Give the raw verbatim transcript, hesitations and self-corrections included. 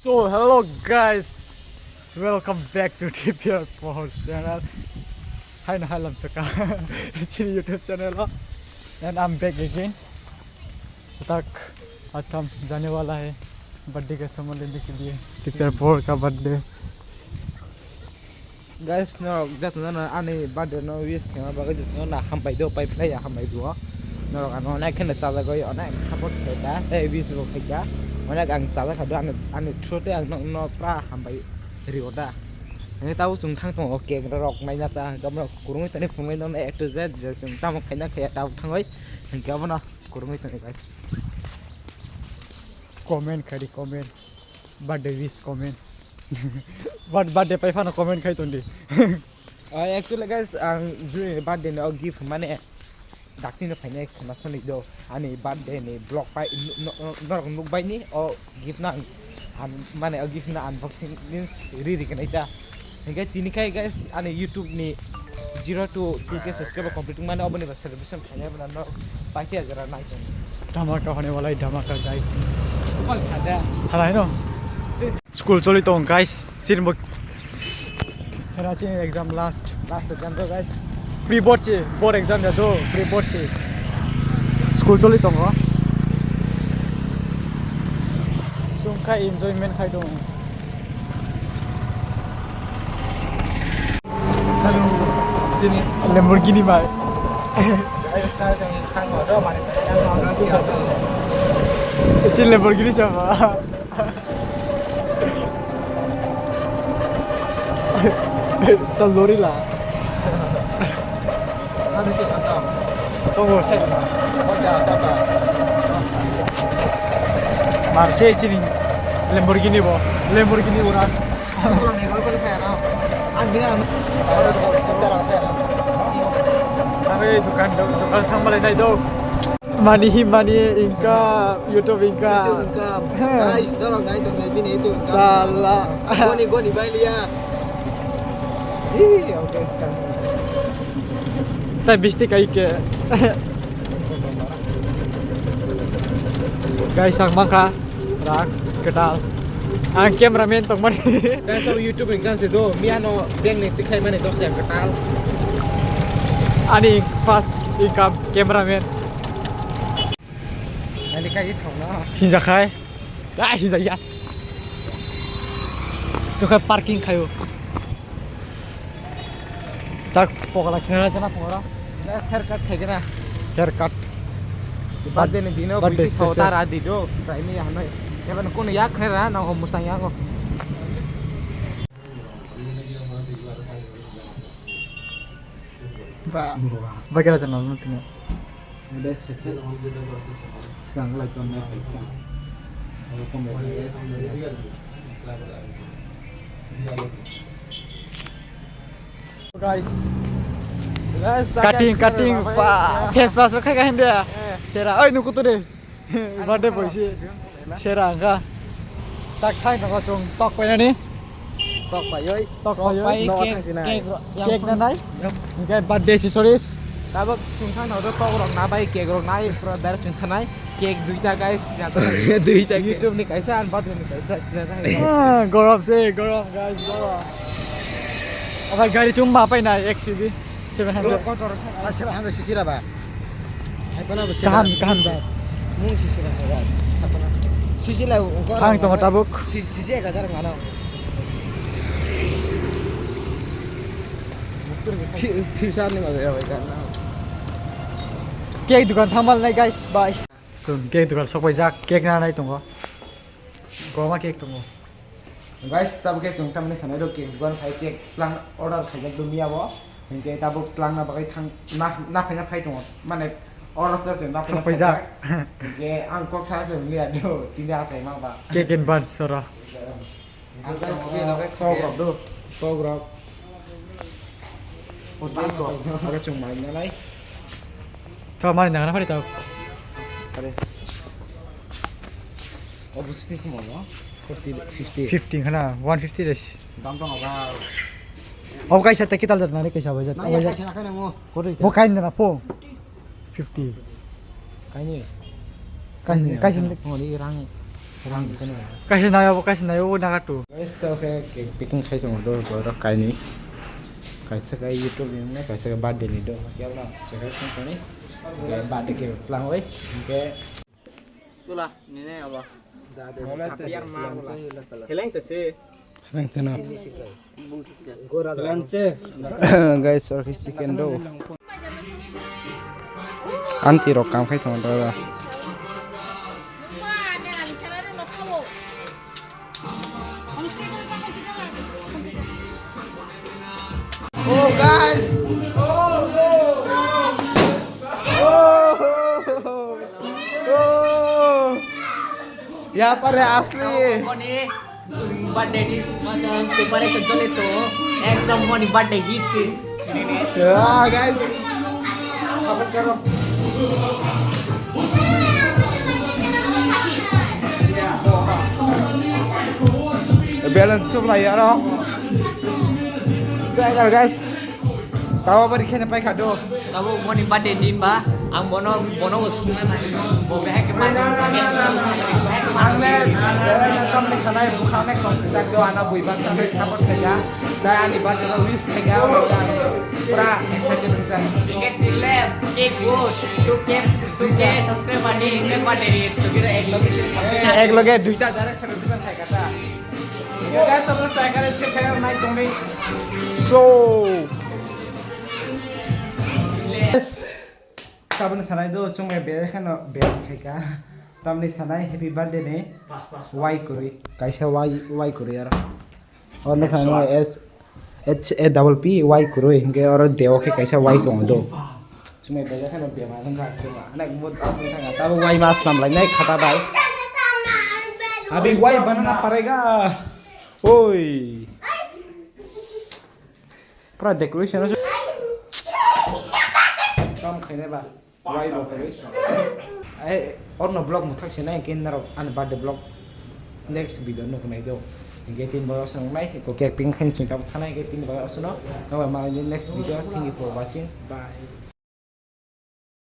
So hello guys, welcome back to T P R Power channel. Hai na halam chaka chini YouTube channel o, and I'm back again. Tak acham jane wala hai birthday ka samandh likh diye. T P R Power ka birthday. Guys, norok jotono no ani birthday no wish khaima bagwi jotono no hambai do, pai phlai ya hambai do. Norok ano onek kheno chajagwi onek support khaika tei wish bo khaika. Onek ang chajak kha do ani, ani through tei ang no, no pra hambai rio da. Hingke tabo chwng thang tongo cake rok naina ta, hingke omo kwrwngwi tani phunuknai no A to Z je chwng tamo khaina khaiya tabuk thangwi hingke obono kwrwngwi tongwi guys. Comment khai di, comment. Birthday wish comment. Birth-, birthday pai phano comment khai tong di. Ah, actually guys, ang juni birthday ni o gift mane dakti no phainai khna soni do. Ani birthday ni vlog pai no, no, norok nuk bai ni o gift nang an mane o gift na unboxing means ri ri kanai ta. Hingke tini khai guys ani YouTube ni zero to two K subscriber complete mane oboni ba celebration khainai bana no paikhe ajara nai tong. Dhamaka hone wala hai dhamaka guys. Bol khada. Halai no. School choli tong guys. Chini bo. Hera chini exam last. Last exam to guys. Pre board si, board exam ya to, pre board si. School choli tongo. Sung khai enjoyment khai tongo. Chalo, chini Lamborghini bai. Chini Lamborghini sama. Tam lori la. Sari tu santa. Tongo sai. Oja santa. Mar se chini Lamborghini bo. Lamborghini Urus. Ang bilang. Ang dukan, dukan thang malai nai do. Money, money, income, YouTube income. YouTube income. Guys, dorong nai tong nai bini YouTube income. Sala. Goni, goni bai liya. Ih, okay, sekarang. Tai bisti kai ke. Guys, ang mangka rak ketal. Ang cameraman tong mani. Guys, ang YouTube income se do. Miano bank ni tikhai mani dos lakh ketal. Ani first income cameraman. Ani kai thong no. Hinjakhai. Ah, hinjaya. Sukhai parking khayo. Tak pokla khna jana pora. Haircut khaigena. Haircut. Birthday ni dino birthday special. Tara di do. Trai mi hanoi. Eba no kono yak khaira na o musang yango. Ba, ba kira channel no tino. Sigang lai ton na. Guys. Guys, cutting, cutting, face wash khai ka hende. Sera, oi nukutu de. Birthday boy si. Sera angka. Tak thai no chung tok pai nani. Tok pai oi. Tok pai oi. No thang sina. Cake na nai. Hingke birthday accessories. Tabok chung thang no tok rok na bai cake rok nai pura dar chung thanai. Cake duita guys. Duita cake. YouTube ni kaisa an birthday ni kaisa. Ah, gorom se gorom guys gorom. Oke gari chung ma pai nai X U V. Seven hundred. Kotor. Ah, seven hundred C C ra ba. Hai pana ba. Kaham, kaham da. Mung C C ra ba. Hai pana. C C la ungko. Thang tongo tabuk. C C, C C ek hajar ngano. Fi-, future ni ma ya bai kan. Cake dukan thamal nai guys, bye. So, cake dukan sok pai jak, cake na nai tongo. Goma cake tongo. Guys, tabuk khe chwng tamni sanai rok cake dukan khai cake plan order khaijak do miya bo. Hinkhe tabuk plan na bagwi thang na, na phaina phai tongo. Mane order ta chwng na phaina phai jak. Hinkhe ang kok sa se miya do tini achai ma ba. Cake and buns sora. Ang ta kok rok do. Kok rok. Kok rok. Aga chwng mai na lai. Tho mai na na phari tau. Are. Obo sini kamo no? Forty, fifty. Fifty khana, one fifty res. Dam dong aba. Obo kaisa te kital jatna ni kaisa bai jat. Nang ya kaisa na kana mo. Kori. Bo kain na po. Fifty. Kaini. Kaini, kaini. Kaini. Mo ni rang. Kaisa nayo, kaisa nayo, o naga tu. Guys, to khe cake picking khai tongo do, borok kainwi. Kaisa khe YouTube ni, kaisa khe birthday ni do. Kebo no, check out tongthoni. Khe birthday cake tlang oi. Khe Tula, nini abo. Biar ma. Heleng te se. Heleng te no. Heleng che. Guys, or chicken do. Aunty rok kam khai tongo do. Oh, guys. Oh, oh, oh. Oh. Yaar, pare asli. Birthday ni preparation chole to. Ekdom moni birthday hit se. Ah, guys. Balance supply aro. Guys. Tabo bari kheno paikha do. Tabo moni birthday din ba, ang bono, bono bo sungna nai. Bo behek ke mani. Ang le, ang le tamni sanai bukhang ne kong tak do ana bui bang sanai support khaja. Dai ani birthday no wish khaja. Pura excited khaja. Get the lab, cake wood, two K, two K subscriber ni, birthday ni, together ek loge. Ek loge duita direct subscriber khai kata. Guys, tabuk striker S K khe nai tongni. So. Tabukni sanai do, chwng bai bere kheno bere khaika. Tamni sanai happy birthday ni. Wai kwrwi. Kaisa wai, wai kwrwi aro. Oro nokha no S, H A double P wai kwrwi. Hinkhe oro deo khe kaisa wai tongo do. Chumai bai kheno bemar wngkha chuma. Hanak mut wngkha tabo wai ma slam lai nai khata bai. Abi wai banana parega. Oi. Pura decoration o. Kam khaine ba. Wai bo khawi. Ai orno vlog muthak se nai kin narok an birthday vlog. Next video no kunai do. Hinkhe tin boy osong nai ko cake ping khain ching tabo thanai ke tin boy osono. Kawai malai next video. Thank you for watching. Bye.